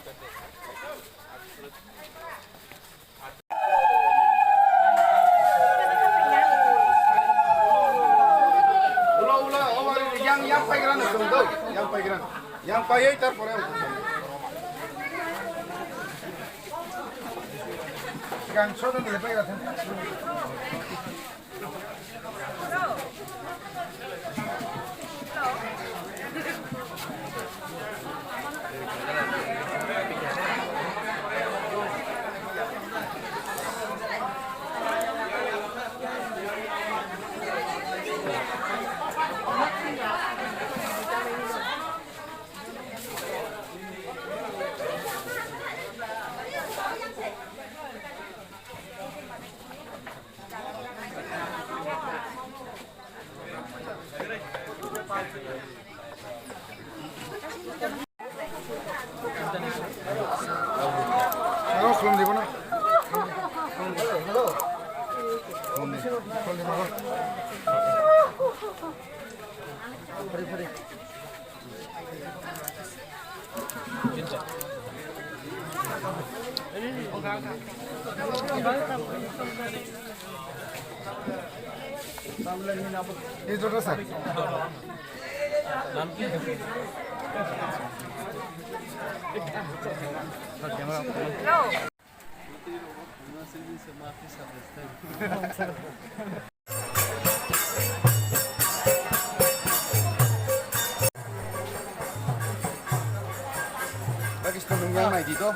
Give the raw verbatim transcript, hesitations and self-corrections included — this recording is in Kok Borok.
Ula, ula, obar yang, yang paigrano chwng do, yang paigrano. Yang paiwi tarpore ang. Gang sono nile paigra thang. Hello, khulumdi bono. Khulumdi, khulumdi bono. Phari, phari. Ni joto sir. Pakistan nung yang mai di to.